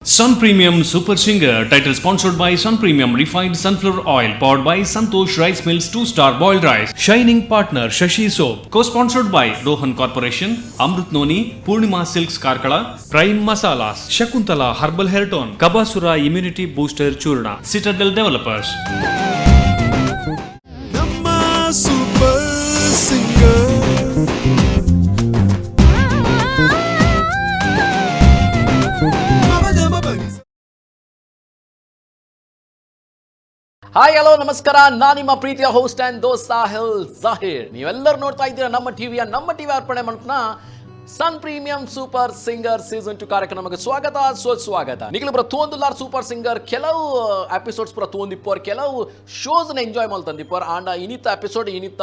Sun Premium Super Singer, title sponsored by Sun Premium Refined Sunflower Oil, powered by Santosh Rice Mills 2 Star Boiled Rice, Shining Partner Shashi Soap, co-sponsored by Rohan Corporation, Amrut Noni, Purnima Silks Karkala, Prime Masalas, Shakuntala Herbal Hair Tone, Kabasura Immunity Booster Churna, Citadel Developers. ನಮ್ಮ super singer. Hi, hello, ನಮಸ್ಕಾರ. ನಾನು ನಿಮ್ಮ ಪ್ರೀತಿಯ host ಅಂಡ್ ದೋಸ್ತ್ ಸಾಹಿಲ್ ಜಾಹಿರ್. ನೀವೆಲ್ಲರೂ ನೋಡ್ತಾ ಇದ್ದೀರಾ ನಮ್ಮ ಟಿವಿಯ, ನಮ್ಮ ಟಿವಿ ಅರ್ಪಣೆ ಮಾಡ್ತಾ Sun Premium Super Singer season 2 ಕಾರ್ಯಕ್ರಮಕ್ಕೆ ಸ್ವಾಗತ, ಸುಸ್ವಾಗತ. ನಿಗಲು ಪೂರ ತೂವೊಂದುಲ್ಲಾರ್ ಸೂಪರ್ ಸಿಂಗರ್ ಕೆಲವು ಎಪಿಸೋಡ್ಸ್ ಪೂರ ತೂವೊಂದಿಪ್ಪರ್, ಕೆಲವು ಶೋಸ್ ಎಂಜಾಯ್ ಮಲ್ತಂದಿಪ್ಪರ್. ಆಂಡ ಇನಿತ ಎಪಿಸೋಡ್, ಇನಿತ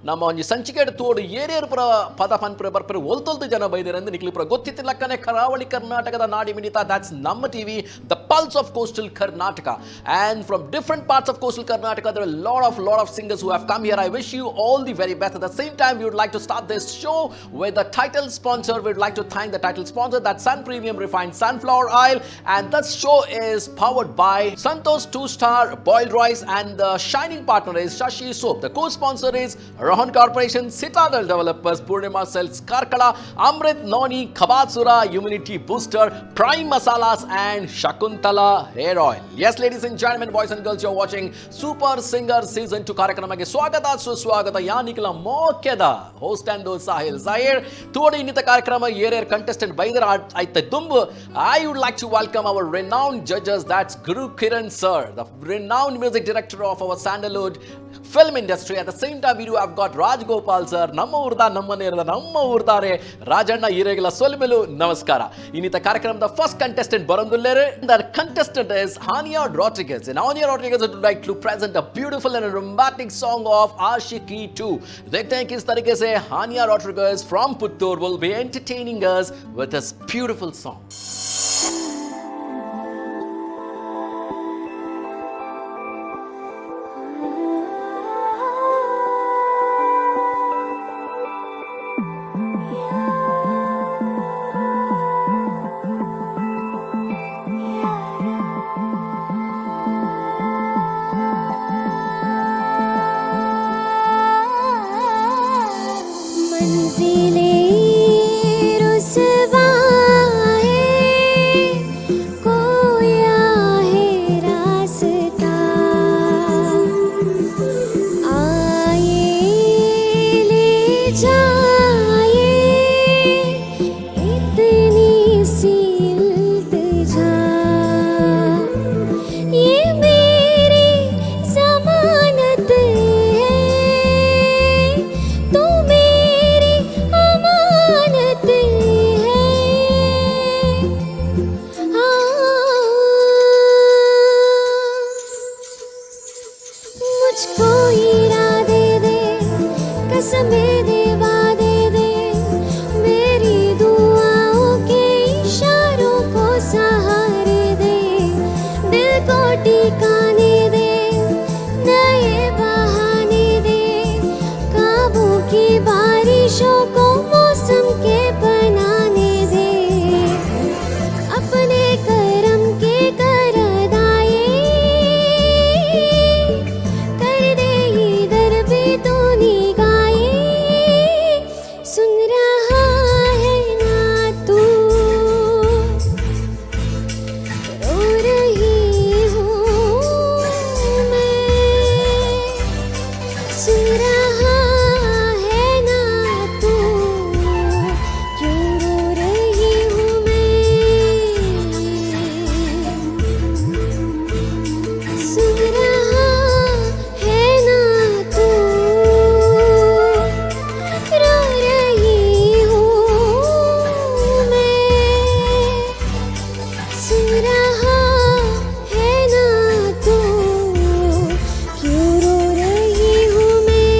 ನಮ್ಮ ಒಂಜಿ ಸಂಚಿಕೆ ತೋಡು ಏರೇರು ಪುರ ಪದ ಪನ್ಪುರ ಬರ್ಪರೆ, ಒಲ್ತೊಲ್ತು ಜನ ಬೈದಿರಂದು ನಿಕ್ಲು ಪುರ ಗೊತ್ತಿತ್ತಿಲ್ಲಕ್ಕನೆ ಕರಾವಳಿ ಕರ್ನಾಟಕದ ನಾಡಿ ಮಿಡಿತ, that's ನಮ್ಮ TV, the pulse of coastal Karnataka. And from different parts of coastal Karnataka, there are lot of singers who have come here. I wish you all the very best. At the same time, we would like to start this show with the title sponsor. We would like to thank the title sponsor, that's Sun Premium Refined Sunflower Oil. And this show is powered by Santos 2 Star Boiled Rice, and the shining partner is Shashi Soap. The co-sponsor is Rohan Corporation, Citadel Developers, Purnima Silks Karkala, Amrit Noni, Kabasura Immunity Booster, Prime Masalas and Shakuntala Hair Oil. Yes, ladies and gentlemen, boys and girls, you're watching Super Singer Season 2 ಕಾರ್ಯಕ್ರಮಕ್ಕೆ ಸ್ವಾಗತ, ಸುಸ್ವಾಗತ. ಯಾನಿಕಲ ಮೋಕೆದ host ಅಂಡ್ ಸಾಹಿಲ್ ಜಾಹಿರ್. ತೋಡಿ ಇನ್ನಿತ ಕಾರ್ಯಕ್ರಮ ಏರೇರ್ contestant ಬೈದರ ಆಯ್ತ ದುಂಬು, I would like to welcome our renowned judges, that's Guru Kiran sir, the renowned music director of our Sandalwood film industry. At the same time, we do have got Raj Gopal sir, ನಮ್ಮ ಊರ್ದ, ನಮ್ಮ ನೇರದ, ನಮ್ಮ ಊರ್ದಾರೆ ರಾಜಣ್ಣ. ಈರೆಗಳ ಸೊಲ್ಮೆಲು, ನಮಸ್ಕಾರ. ಇನ್ನಿತ ಕಾರ್ಯಕ್ರಮದ first contestant ಬರೊಂದುಲ್ಲೇರು. The contestant is Hania Rodriguez, and Hania Rodriguez would like to present a beautiful and romantic song of Aashiqui 2. देखते हैं किस तरीके से Hania Rodriguez from Puttur will be entertaining us with this beautiful song. मंजिले रुसवा है, खोया है रास्ता, आए ले जाए, इतनी सी इल्तिजा। ये मेरी जमानत है, तू मेरी अमानत है। हाँ, मुझको इरादे दे, कसमें दे, वादे दे, मेरी दुआओं के इशारों को सहारे दे, दिल को ठिकाने दे, नए बहाने दे, ख्वाबों की बारिशों को मौसम के बनाने दे, अपने करम के कर अदाए, कर दे इधर भी तू निगाहें। सुन रहा है ना तू, रो रही हूँ मैं। सुन रहा है ना तू, क्यों रो रही हूँ मैं। सुन रहा है ना तू, रो रही हूँ मैं। सुन रहा है ना तू, क्यों रो रही हूँ मैं,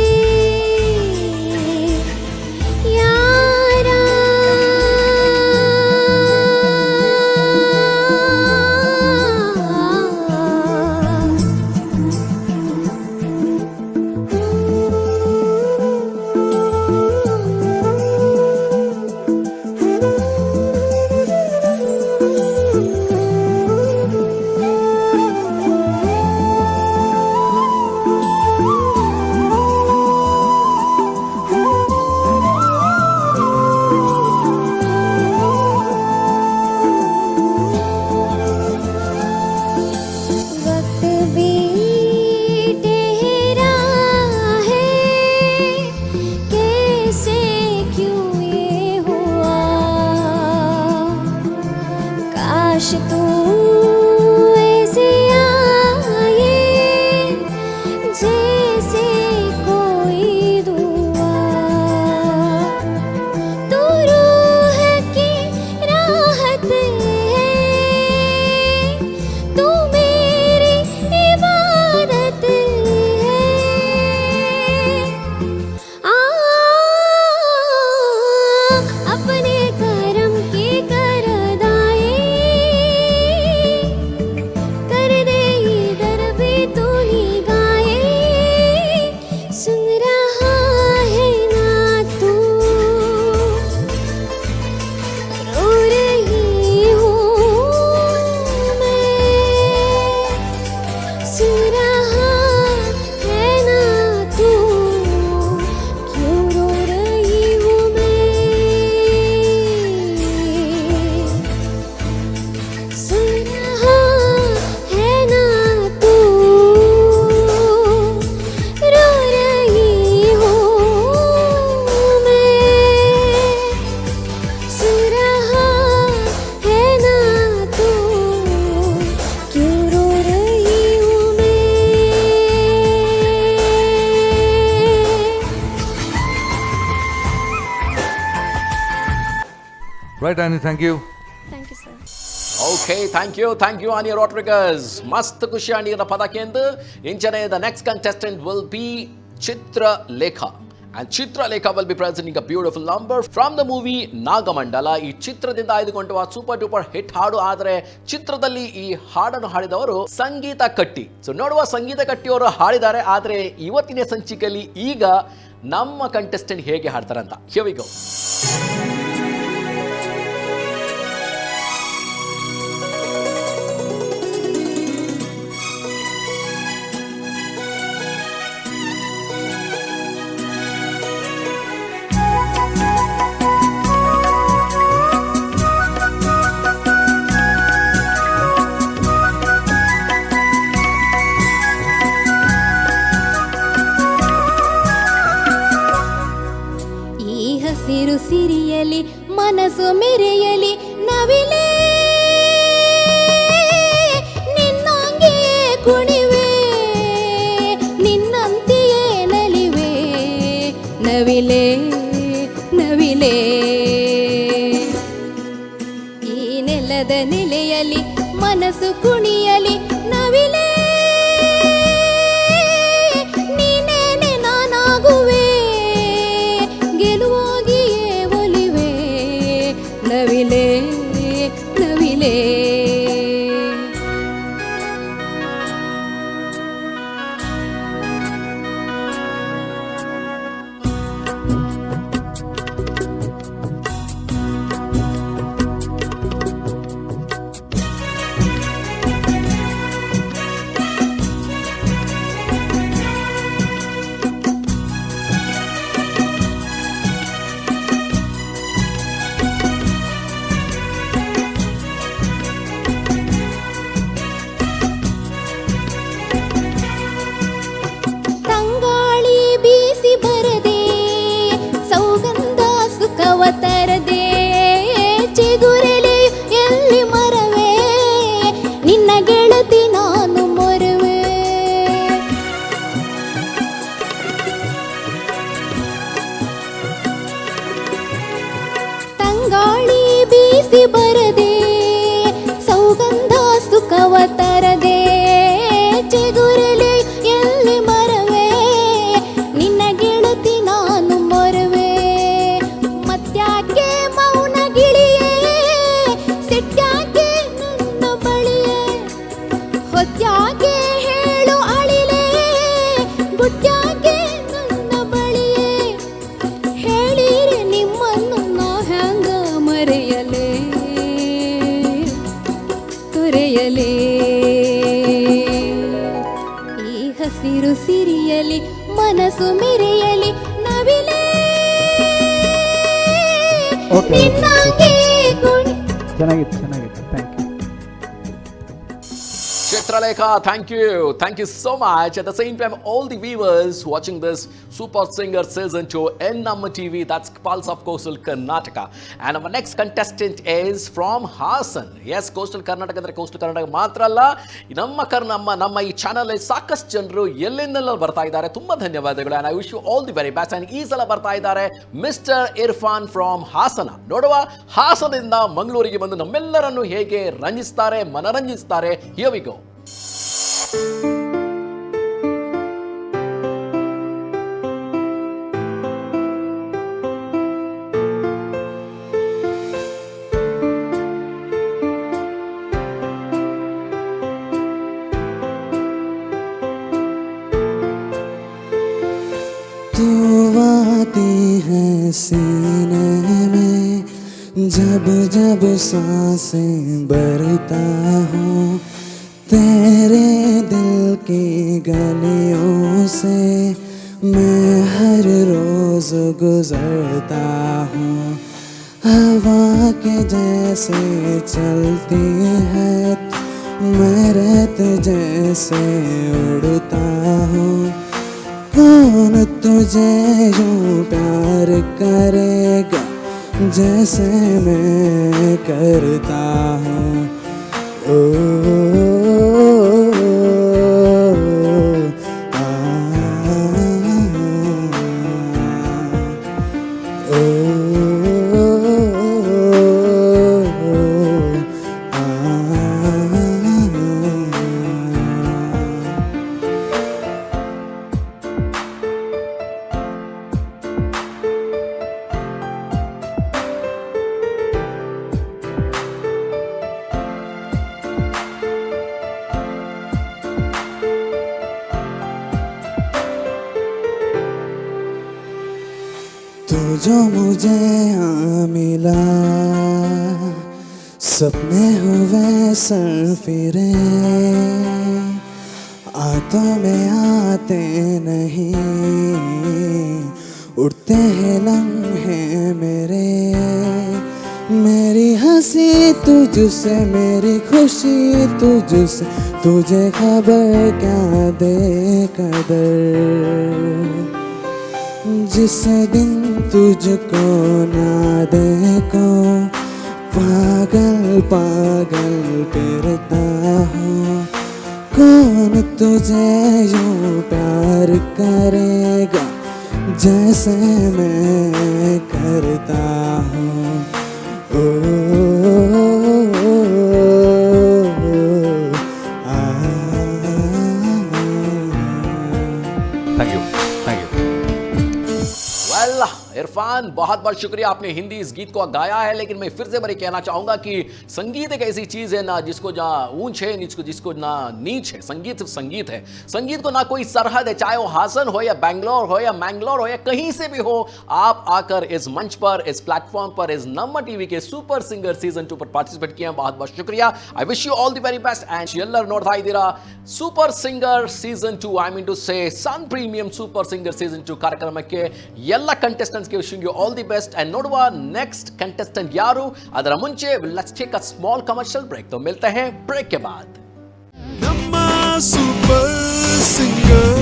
यारा। तू ऐसे आए जैसे कोई दुआ, तू रूह की राहत है, तू मेरी इबादत है। आ अपने करम के कर दाए, कर दे इधर भी तू निगाहें। सुन रहा है ना तू, रो रही हूँ मैं। सुन रहा है ना तू, क्यों रो रही हूँ मैं। सुन रहा है ना तू, रो रही हूँ मैं। सुन रहा है ना तू, क्यों रो रही हूँ मैं। Right, Annie, thank you. Thank you sir. Okay, thank you, thank you Ania Rodriguez. ಮಸ್ತ್ ಖುಷಿ ಆಂಡಿಯರ ಪದಕ್ಕೆಂದು. ಇಂಚನೆ the next contestant will be Chitralekha, and Chitralekha will be presenting a beautiful number from the movie Nagamandala. ಈ ಚಿತ್ರದಿಂದ ಆಯ್ದುಕೊಂಡುವ super duper hit ಹಾಡು. ಆದರೆ ಚಿತ್ರದಲ್ಲಿ ಈ ಹಾಡನ್ನು ಹಾಡಿದವರು ಸಂಗೀತ ಕಟ್ಟಿ. ಸೊ ನೋಡುವ, ಸಂಗೀತ ಕಟ್ಟಿಯವರು ಹಾಡಿದ್ದಾರೆ. ಆದರೆ ಇವತ್ತಿನ ಸಂಚಿಕೆಯಲ್ಲಿ ಈಗ ನಮ್ಮ ಕಂಟೆಸ್ಟೆಂಟ್ ಹೇಗೆ ಹಾಡ್ತಾರೆ ಅಂತ. Here we go. ಈ ಹಸಿರು ಸಿರಿಯಲಿ ಮನಸ್ಸು ಮೆರೆಯಲಿ ನವಿಲೇ, ನಿನ್ನಂಗೆಯೇ ಕುಣಿವೆ, ನಿನ್ನಂತೆಯೇ ನಲಿವೆ ನವಿಲೇ ನವಿಲೇ. ಈ ನೆಲದ ನೆಲೆಯಲಿ ಮನಸ್ಸು ಕುಣಿಯಲಿ ನವಿಲೇ, ನೀನೇನೆ ನಾನಾಗುವೆ, ಗೆಲುವಾಗಿಯೇ ಒಲಿವೆ ನವಿಲೇ ನವಿಲೇ. ತಂಗಾಳಿ ಬೀಸಿ ಬರದೆ, ಸೌಗಂಧ ಸುಖವ ತರದೆ, ಚಿಗುರೆಲೆ ಎಲ್ಲಿ ಮರವೇ, ನಿನ್ನ ಗೆಳತಿ ನಾನು ಮೊರವೆ. ತಂಗಾಳಿ ಬೀಸಿ ಬರದೆ, ಸೌಗಂಧ ಸುಖವ ತರದೆ, ಚಿಗುರಲೆ ಎಲ್ಲಿ ಮರವೇ, ನಿನ್ನ ಗೆಳತಿ ನಾನು ಮೊರವೆ. ಮತ್ತ್ಯಾಕೆ ಮೌನ ಗಿಳಿಯೇ, ಸಿಟ್ಟ್ಯಾಕೆ ನನ್ನ ಬಳಿಯೇ, ಹೊತ್ಯಾಕೆ ಹೇಳು ಅಳಿಲೇ, ಗುಟ್ಯಾಕೆ ನನ್ನ ಬಳಿಯೇ, ಹೇಳಿರೆ ನಿಮ್ಮನ್ನು ನಾ ಹ್ಯಾಂಗ ಮರೆಯಲೇ ತೊರೆಯಲೇ. ಈ ಹಸಿರು ಸಿರಿಯಲಿ ಮನಸ್ಸು ಮೆರೆಯಲಿ ನವಿಲೇ, Okay, okay. ನಿನ್ನಂಗೆ ಕುಣಿ ಚೆನ್ನಾಗಿತ್ತು, ಚೆನ್ನಾಗಿತ್ತು. Thank you. Chitralekha, thank you. Thank you so much. At the same time, all the viewers watching this Super Singer season 2 in Namma TV, that's Pulse of Coastal Karnataka. And our next contestant is from Hassan. Yes, Coastal Karnataka ಅಂದರೆ coastal Karnataka ಮಾತ್ರ ಅಲ್ಲ, ನಮ್ಮ ಕರ್ ನಮ್ಮ ನಮ್ಮ ಈ channel ಸಾಕಷ್ಟು ಜನರು ಎಲ್ಲೆಂದೆಲ್ಲ ಬರ್ತಾ ಇದ್ದಾರೆ. ತುಂಬ ಧನ್ಯವಾದಗಳು and I wish you all the very best. And ಈ ಸಲ ಬರ್ತಾ ಇದ್ದಾರೆ ಮಿಸ್ಟರ್ ಇರ್ಫಾನ್ ಫ್ರಮ್ ಹಾಸನ. ನೋಡುವ ಹಾಸನದಿಂದ ಮಂಗಳೂರಿಗೆ ಬಂದು ನಮ್ಮೆಲ್ಲರನ್ನು ಹೇಗೆ ರಂಜಿಸ್ತಾರೆ, ಮನರಂಜಿಸ್ತಾರೆ. Here we go. तू आती है सीने में जब जब सांसें भरता हूँ, तेरे दिल की गलियों से मैं हर रोज गुजरता हूँ। हवा के जैसे चलती है, मैं रेत जैसे उड़ता हूँ। कौन तुझे यूं प्यार करेगा जैसे मैं करता हूँ। ओ आ, ओ, आ। तू जो मुझे यहाँ मिला, सपने हुए सर फिरे, आंखों में आते नहीं, उड़ते हैं लम्हे मेरे। मेरी हंसी तुझसे, मेरी खुशी तुझसे, तुझे खबर क्या दे कदर। जिस दिन तुझको ना देखो, पागल पागल फिरता हूँ। कौन तुझे यूं प्यार करेगा जैसे मैं करता हूँ। ओ आ। Thank you, thank you. Well Irfan, बहुत बहुत शुक्रिया, आपने हिंदी इस गीत को गाया है। लेकिन मैं फिर से बड़ी कहना चाहूंगा कि संगीत एक ऐसी चीज है ना जिसको ना ऊंच है, जिसको जिसको ना नीच है। संगीत सिर्फ संगीत है। संगीत को ना कोई सरहद है, चाहे वो हासन हो या बैंगलोर हो या मैंगलोर हो या कहीं से भी हो, आप आकर इस मंच पर, इस प्लेटफॉर्म पर, इस नम्मा टीवी के सुपर सिंगर सीजन 2 पर पार्टिसिपेट किया। बहुत बहुत शुक्रिया। I wish you all the very best. And ಎಲ್ಲರೂ ನೋಡ್ತಾ ಇದ್ದೀರಾ super singer season 2, I mean to say Sun Premium super singer season 2 ಕಾರ್ಯಕ್ರಮಕ್ಕೆ ಎಲ್ಲ ಕಂಟೆಸ್ಟೆಂಟ್ಸ್ಗೆ wishing you all the best. And ನೋಡುವ ನೆಕ್ಸ್ಟ್ ಕಂಟೆಸ್ಟೆಂಟ್ ಯಾರು. ಅದರ ಮುಂಚೆ let's take a small commercial break. तो मिलते हैं ಬ್ರೇಕ್ के बाद. ನಮ್ಮ ಸೂಪರ್ ಸಿಂಗರ್.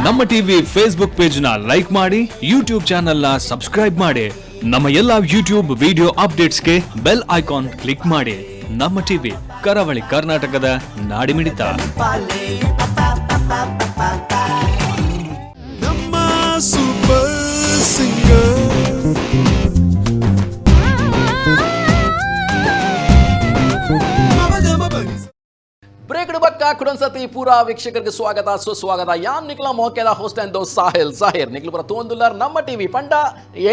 ನಮ್ಮ ಟಿವಿ ಫೇಸ್ಬುಕ್ ಪೇಜ್ ನ ಲೈಕ್ ಮಾಡಿ, ಯೂಟ್ಯೂಬ್ ಚಾನೆಲ್ ನ ಸಬ್ಸ್ಕ್ರೈಬ್ ಮಾಡಿ, ನಮ್ಮ ಎಲ್ಲಾ ಯೂಟ್ಯೂಬ್ ವಿಡಿಯೋ ಅಪ್ಡೇಟ್ಸ್ಗೆ ಬೆಲ್ ಐಕಾನ್ ಕ್ಲಿಕ್ ಮಾಡಿ. ನಮ್ಮ ಟಿವಿ, ಕರಾವಳಿ ಕರ್ನಾಟಕದ ನಾಡಿಮಿಡಿತ. ನಮ್ಮ ಸೂಪರ್ ಸಿಂಗರ್. ಬ್ರೇಕ್ ಬಕ್ಕ ಕುಡೊಂದ್ಸತಿ ಪೂರಾ ವೀಕ್ಷಕರಿಗೆ ಸ್ವಾಗತ ಸುಸ್ವಾಗತ. ಯಾನ್ ನಿಖಲ ಮೋಕೆದ ಹೋಸ್ಟ್ ಅಂಡ್ ದೋಸ್ತ್ ಸಾಹಿಲ್ ಸಾಹಿರ್. ನಿಖಲ್ ಪುರ ತೋಂದುಲ್ಲರ್ ನಮ್ಮ ಟಿವಿ ಪಂಡ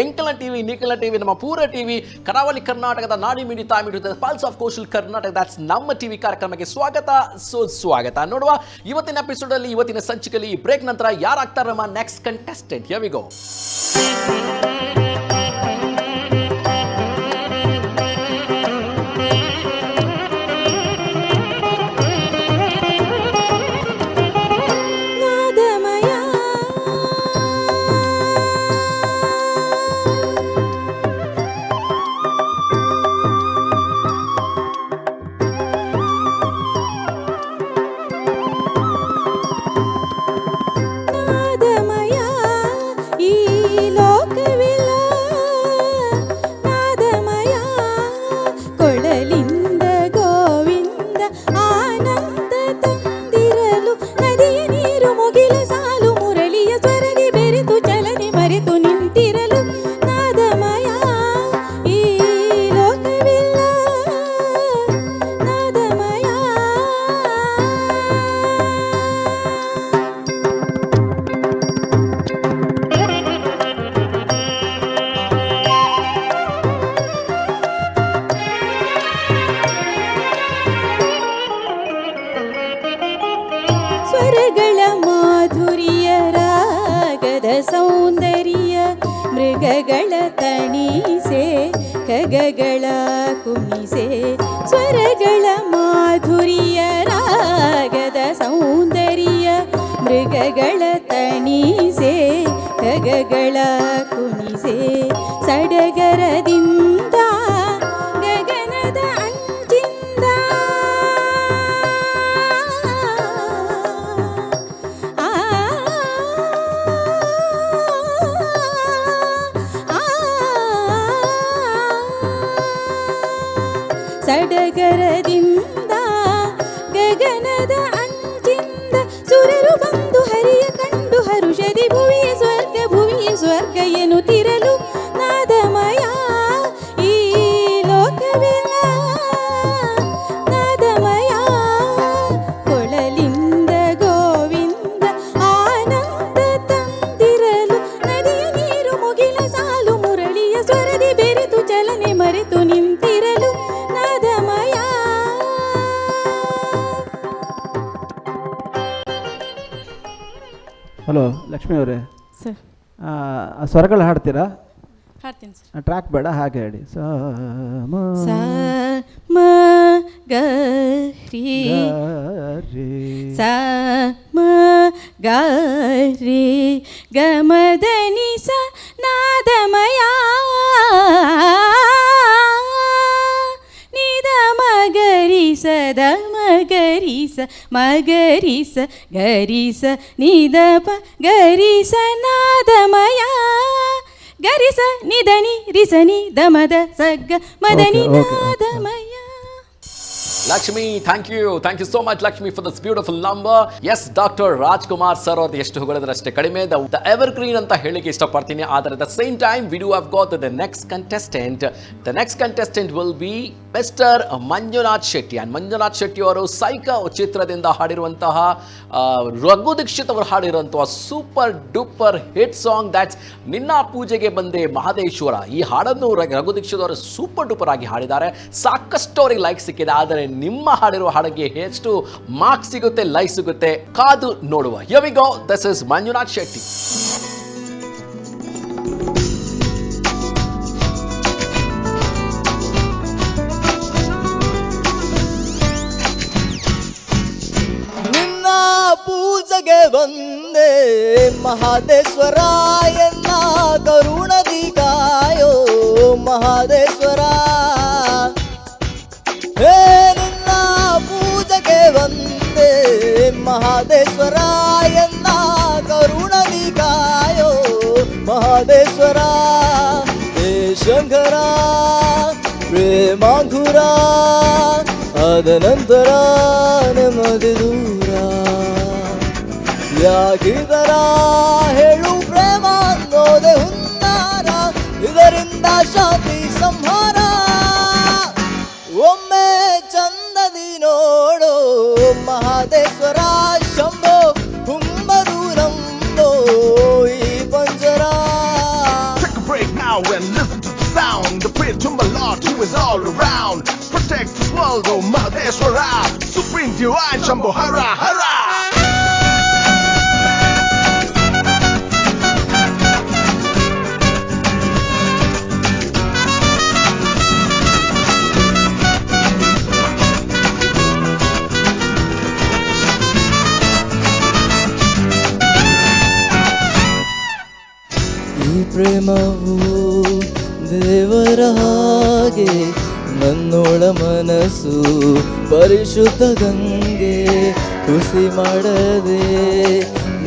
ಎಂಕಲ ಟಿವಿ, ನಿಖಲ ಟಿವಿ, ನಮ್ಮ ಪೂರ ಟಿವಿ, ಕರಾವಳಿ ಕರ್ನಾಟಕದ ನಾಡಿ ಮಿಡಿ ತಾಮಿಡಿ, pulse of coastal Karnataka, that's ನಮ್ಮ ಟಿವಿ ಕಾರ್ಯಕ್ರಮಕ್ಕೆ ಸ್ವಾಗತ ಸುಸ್ವಾಗತ. ನೋಡುವ ಇವತ್ತಿನ ಎಪಿಸೋಡ್ ಅಲ್ಲಿ, ಇವತ್ತಿನ ಸಂಚಿಕೆಯಲ್ಲಿ ಬ್ರೇಕ್ ನಂತರ ಯಾರಾಗ್ತಾರೆ ನಮ್ಮ next contestant. Here we go. ನಾದಮಯ ಸೌಂದರ್ಯ ಮೃಗಗಳ ತಣಿಸೆ ಖಗಗಳ ಕುಣಿಸೆ ಸ್ವರಗಳ ಮಾಧುರ್ಯ ರಾಗದ ಸೌಂದರ್ಯ ಮೃಗಗಳ ತಣಿಸೆ ಖಗಗಳ ಕುಣಿಸೆ ಸಡಗರದಿಂದ ಗಗನದ ಅಂಚಿಂದ ಆ ಆ ಸಡಗರದಿಂದ ಗಗನದ ಅಂಚಿಂದ ಸುರರು ಬಂದು ಹರಿಯ ಕಂಡು ಹರುಷದಿ ಭುವಿಯ ಸ್ವರ್ಗ ಭುವಿಯ ಸ್ವರ್ಗ ಎನ್ನುತ್ತಿರಲು ನಾದಮಯ ಈ ಲೋಕವೆಲ್ಲ ನಾದಮಯ. ಕೊಳಲಿಂದ ಗೋವಿಂದ ಆನಂದ ತಂದಿರಲು ನದಿಯ ನೀರು ಮುಗಿಲ ಸಾಲು ಮುರಳಿಯ ಸ್ವರದಿ ಬೆರೆತು ಚಲನೆ ಮರೆತು ನಿಂತಿರಲು ನಾದಮಯ. ಹಲೋ ಲಕ್ಷ್ಮಿ ಅವರೇ. ಸರ್. ಆ ಸ್ವರಗಳು ಹಾಡ್ತೀರಾ? ಹಾಡ್ತೀನಿ ಸರ್. ಟ್ರ್ಯಾಕ್ ಬೇಡ, ಹಾಗೆ ಹೇಳಿ. ಸ ಮ ಸ ಮ ಗ ರಿ ಗ ರಿ. ಸ ಮ ಗ ರಿ ಗ ಮ the ನಿ ಸ ನಾದಮಯ ನಿದ ಮಗರಿ ಸ the ಮಗರಿ ಸ ಮಗರಿ ಸ ಗರಿ ಸ ನಿದ ಪ ಗರಿ ಸ ನಾದಮಯ ಗರಿ ಸ ನಿಧನಿ ರಿಸನಿ the ಮದ ಸಗ್ಗ Madani Okay, okay, okay. ನಾದಮಯ. Lakshmi, thank you, thank you so much, Lakshmi, for this beautiful number. Yes, doctor Rajkumar sir ಅವ್ರದ್ದು ಎಷ್ಟು ಹೊಗಳಿದ್ರಷ್ಟೇ ಕಡಿಮೆ. The ever green ಅಂತ ಹೇಳಿಕ್ಕೆ ಇಷ್ಟಪಡ್ತೀನಿ. ಆದರೆ the same time, we do have got the next contestant. The next contestant will be Mister Manjunath Shetty. And Manjunath Shetty ಅವರು psycho ಚಿತ್ರದಿಂದ ಹಾಡಿರುವಂತಹ ರಘು ದೀಕ್ಷಿತ್ ಅವರು ಹಾಡಿರುವಂತಹ super duper hit song, that's ನಿನ್ನ ಪೂಜೆಗೆ ಬಂದೆ ಮಹದೇಶ್ವರ. ಈ ಹಾಡನ್ನು ರಘು ದೀಕ್ಷಿತ್ ಅವರು ಸೂಪರ್ ಡೂಪರ್ ಆಗಿ ಹಾಡಿದ್ದಾರೆ. ಸಾಕಷ್ಟು ಅವರಿಗೆ ಲೈಕ್ ಸಿಕ್ಕಿದೆ. ಆದರೆ ನಿಮ್ಮ ಹಾಡಿರುವ ಹಾಡಿಗೆ ಎಷ್ಟು ಮಾರ್ಕ್ಸ್ ಸಿಗುತ್ತೆ, ಲೈಕ್ ಸಿಗುತ್ತೆ, ಕಾದು ನೋಡುವ. Here we go. This is Manjunath Shetty. ನಿನ್ನ ಪೂಜೆಗೆ ಬಂದೆ ಮಹಾದೇಶ್ವರ, ಎನ್ನ ಕರುಣದಿ ಕಾಯೋ ಮಹಾದೇಶ್ವರ. ಹೇ ನಿನ್ನ ಪೂಜೆಗೆ ಬಂದೆ ಮಹಾದೇಶ್ವರ, ಎನ್ನ ಕರುಣದಿ ಕಾಯೋ ಮಹಾದೇಶ್ವರ. ಹೇ ಶಂಕರ ಪ್ರೇಮಾಂಕುರ, ಆದ ನಂತರ ನೆಮ್ಮದಿ ದೂರ. ಯಾಕಿದರ ಹೇಳು? ಪ್ರೇಮ ಅನ್ನೋದೆ ಹುನ್ನಾರ, ಇದರಿಂದ ಶಾಂತಿ ಸಂಹಾರ. ಒಮ್ಮೆ ಚಂದದಿ ನೋಡು ಮಹಾದೇಶ್ವರ, ಶಂಭೋ ಹುಂಬರು ನಂಬೋ ಈ ಪಂಜರ. Take a break now and listen to the sound. The prayer to my Lord who is all around. Protect this world, oh Mahadeshwara. Supreme Divine Shambho Hara Hara. ಈ ಪ್ರೇಮವು ದೇವರ ಹಾಗೆ, ನನ್ನೊಳ ಮನಸ್ಸು ಪರಿಶುದ್ಧ ಗಂಗೆ. ಹುಸಿ ಮಾಡದೆ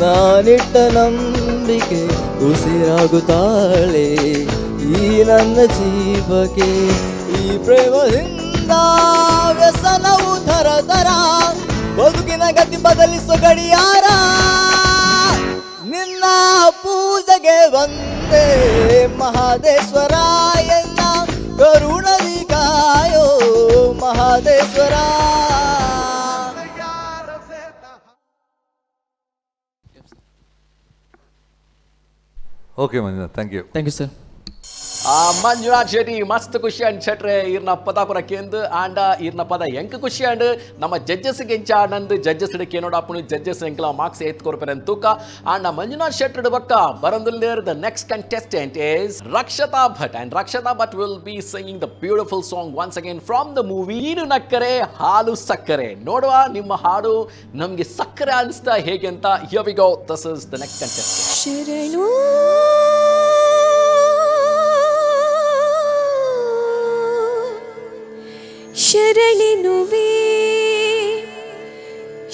ನಾನಿಟ್ಟ ನಂಬಿಕೆ ಉಸಿರಾಗುತ್ತಾಳೆ ಈ ನನ್ನ ಜೀವಕ್ಕೆ. ಈ ಪ್ರೇಮದಿಂದ ವ್ಯಸನವು ಥರ ಥರ, ಬದುಕಿನ ಗತಿ ಬದಲಿಸೋ ಗಡಿಯಾರ. ನಿನ್ನ ಪೂಜೆಗೆ ಬಂದೆ ಮಹಾದೇಶ್ವರ, ಎನ್ನ ಕರುಣದಿ ಕಾಯೋ Mahadeshwara. Okay Manjunath, thank you. Thank you sir. Manjunath Shetty ಮಸ್ತ್ ಖುಷಿ ಅಂಡ್ ಶೆಟ್ರೆ ಈರ್ನ ಪದ ಪುರ ಕೇಂದ್ ಆಂಡ ಈರ್ನ ಪದ ಎಂಕ್ ಖುಷಿ ಅಂಡ್ ನಮ್ಮ ಜಡ್ಜಸ್ ಎಂಚ ಆನಂದ್ ಜಡ್ಜಸ್ ಕೇನೋಡಾಪುಣು ಜಡ್ಜಸ್ ಎಂಕ್ಲ ಮಾರ್ಕ್ಸ್ ಏತ್ ಕೊರ್ಪೆರೆ ತೂಕ. ಆಂಡ ಮಂಜುನಾಥ್ ಶೆಟ್ಟರ್ ಬಕ್ಕ ಬರಂದುಲ್ಲೇರ್ the next contestant is Rakshita Bhat, and Rakshita Bhat will be singing the beautiful song once again from the movie Neenu Nakkare Haalu Sakkare. ನೋಡುವ ನಿಮ್ಮ ಹಾಡು ನಮಗೆ ಸಕ್ಕರೆ ಅನಿಸ್ತಾ ಹೇಗೆ ಅಂತ. Here we go, this is the next contestant. ಶರಣು ಶರಣಿನುವೆ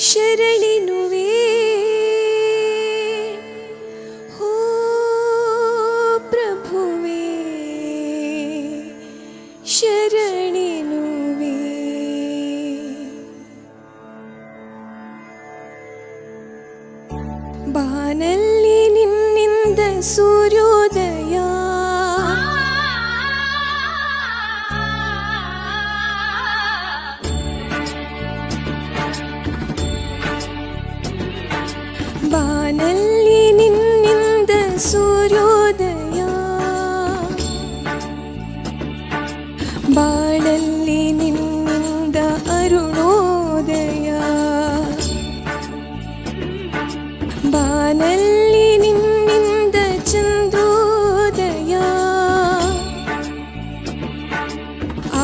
ಶರಣಿನುವೆ ಹೋ ಪ್ರಭುವೇ ಶರಣಿನುವೆ. ಬಾನಲ್ಲಿ ನಿನ್ನಿಂದ ಸೂರ್ಯೋದಯ, ಬಾನಲ್ಲಿ ನಿನ್ನಿಂದ ಸೂರ್ಯೋದಯ, ಬಾಳಲ್ಲಿ ನಿನ್ನಿಂದ ಅರುಣೋದಯ, ಬಾನಲ್ಲಿ ನಿನ್ನಿಂದ ಚಂದ್ರೋದಯ,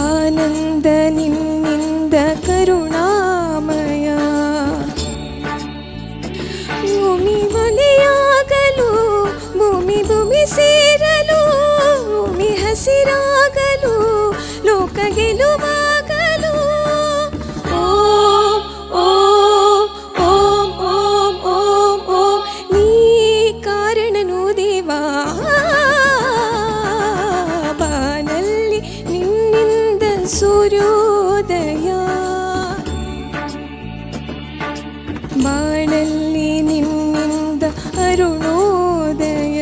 ಆನಂದ ನಿನ್ನಿಂದ ಕರುಣಾಮಯ. ಭೂಮಿ ಒಲೆಯಾಗಲು, ಭೂಮಿ ಭೂಮಿ ಸೇರಲು, ಭೂಮಿ ಹಸಿರಾಗಲು, ಲೋಕ ಗೆಲುವಾಗಲು. ಓಂ ಓಂ ಓಂ ಓಂ ಓಂ ಓಂ ನೀ ಕಾರಣನು ದೇವಾ. ಬಾನಲ್ಲಿ ನಿನ್ನಿಂದ ಸೂರ್ಯೋದಯ, ಬಾಳಲ್ಲಿ ನಿನ್ನಿಂದ ಅರುಣೋದಯ.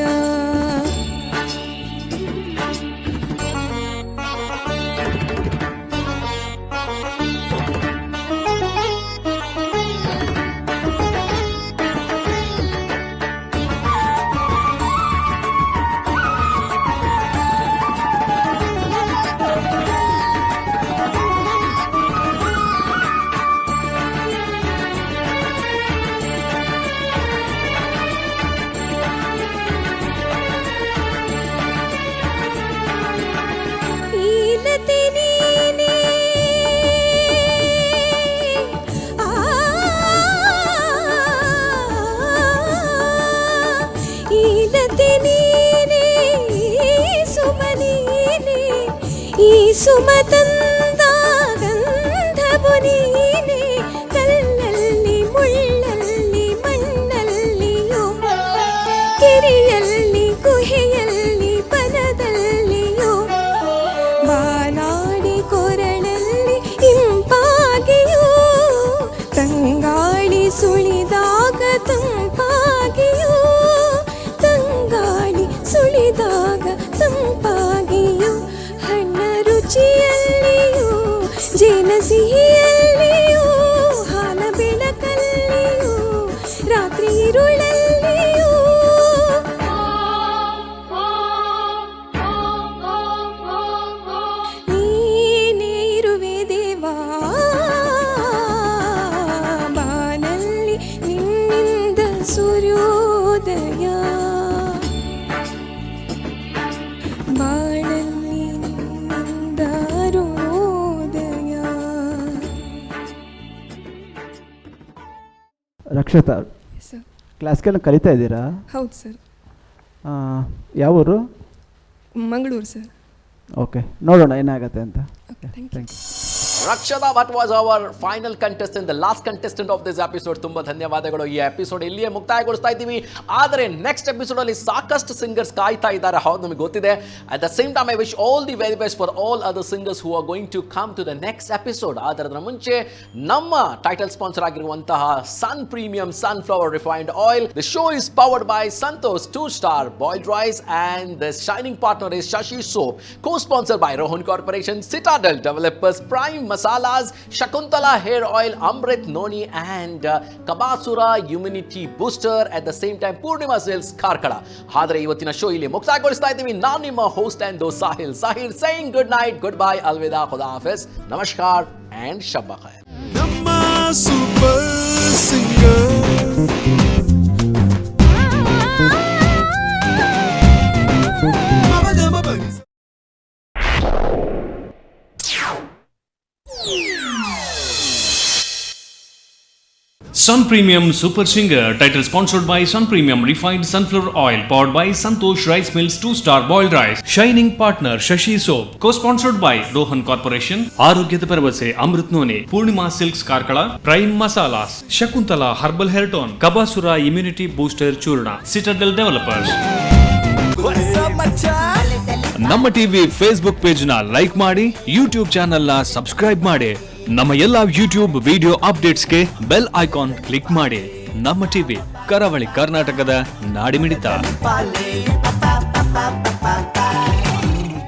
ಈ ಲತೆ ನೀನೇ, ಆ, ಈ ಲತೆ ನೀನೇ, ಈ ಸುಮ ನೀನೇ, ಈ ಸುಮ ತಂದ ಗಂಧವು ನೀನೇ. ಕಲ್ಲಲ್ಲಿ ಮುಳ್ಳಲ್ಲಿ ಮಣ್ಣಲ್ಲಿಯೂ, ಕೆರೆಯಲ್ಲಿ ಗುಹೆಯಲ್ಲಿ ಬನದಲ್ಲಿಯೂ, ಬಾನಾಡಿ ಕೊರಳಲ್ಲಿ ಇಂಪಾಗಿಯೂ, ತಂಗಾಳಿ ಸುಳಿದಾಗ ತಂಪಾಗಿಯೂ, ತಂಗಾಳಿ ಸುಳಿದಾಗ ತಂಪಾಗಿಯೂ, ಹಣ್ಣ ರುಚಿಯಲ್ಲಿಯೂ, ಜೇನ ಸಿಹಿಯಲ್ಲಿಯೂ, ಹಾಲ ಬೆಳಕಲ್ಲಿಯೂ, ರಾತ್ರಿ ಇರುಳಲ್ಲಿಯೂ. ನೀನೇ ಇರುವೆ ದೇವಾ. ಬಾನಲ್ಲಿ ನಿನ್ನಿಂದ ಸೂರ್ಯೋದಯ, ಬಾಳಲ್ಲಿ ನಿನ್ನಿಂದ ಅರುಣೋದಯ. ರಕ್ಷತಾ, ಸರ್. ಕ್ಲಾಸಿಕಲ್ ಕಲಿತಾ ಇದ್ದೀರಾ? ಹೌದು ಸರ್. ಯಾವ ಊರು? ಮಂಗಳೂರು ಸರ್. ಓಕೆ, ನೋಡೋಣ ಏನಾಗತ್ತೆ ಅಂತ. Okay, thank you. Thank you. Rakshita Bhat was our final contestant, the last contestant of this episode. ತುಂಬ ಧನ್ಯವಾದಗಳು. ಈ ಎಪಿಸೋಡ್ ಇಲ್ಲಿಯೇ ಮುಕ್ತಾಯಗೊಳಿಸ್ತಾ ಇದ್ದೀವಿ. ಆದರೆ ನೆಕ್ಸ್ಟ್ ಎಪಿಸೋಡ್ ಅಲ್ಲಿ ಸಾಕಷ್ಟು ಸಿಂಗರ್ಸ್ ಕಾಯ್ತಾ ಇದ್ದಾರೆ. ಹೌದು, ನಮಗೆ ಗೊತ್ತಿದೆ. At the same time, I wish all the very best for all other singers who are going to come to the next episode. ಆದರೆ ಅದರ ಮುಂಚೆ ನಮ್ಮ ಟೈಟಲ್ ಸ್ಪಾನ್ಸರ್ ಆಗಿರುವಂತಹ Sun Premium Sunflower Refined Oil. The show is powered by Santosh Two Star Boiled Rice, and the shining partner is Shashi Soap. Co-sponsored by Rohan Corporation, Citadel Developers, Prime Masala. Masalas, Shakuntala hair oil, Amrit noni and Kabasura immunity booster, at the same time Purnima Silks, Karkala. ಆದರೆ ಇವತ್ತಿನ show ಇಲ್ಲಿ ಮುಕ್ತಾಯಗೊಳಿಸ್ತಾ ಇದ್ದೀವಿ. ನಾನು ನಿಮ್ಮ host and ದೋಸ್ತ್ Sahil Sahir saying good night, good bye, ಅಲ್ವಿದಾ, ಖುದಾ ಹಾಫಿಸ್, ನಮಸ್ಕಾರ and ಶಬ್ಬ ಖೈರ್. ನಮ್ಮ super singer. Sun Premium Super Singer, title sponsored by Sun Premium Refined Sunflower Oil, powered by Santosh Rice Mills 2 Star Boiled Rice, Shining Partner Shashi Soap, co-sponsored by Rohan Corporation, ಆರೋಗ್ಯದ ಭರವಸೆ Amrit noni, Purnima silks Karkala, prime masalas, Shakuntala herbal hair tonic, Kabasura immunity booster ಚೂರ್ಣ, citadel developers. ನಮ್ಮ TV Facebook page ನ like ಮಾಡಿ, YouTube channel ನ subscribe ಮಾಡಿ. ನಮ್ಮ ಎಲ್ಲಾ ಯೂಟ್ಯೂಬ್ ವಿಡಿಯೋ ಅಪ್ಡೇಟ್ಸ್ಗೆ ಬೆಲ್ ಐಕಾನ್ ಕ್ಲಿಕ್ ಮಾಡಿ. ನಮ್ಮ ಟಿವಿ, ಕರಾವಳಿ ಕರ್ನಾಟಕದ ನಾಡಿಮಿಡಿತ. ಪಾಲೆ.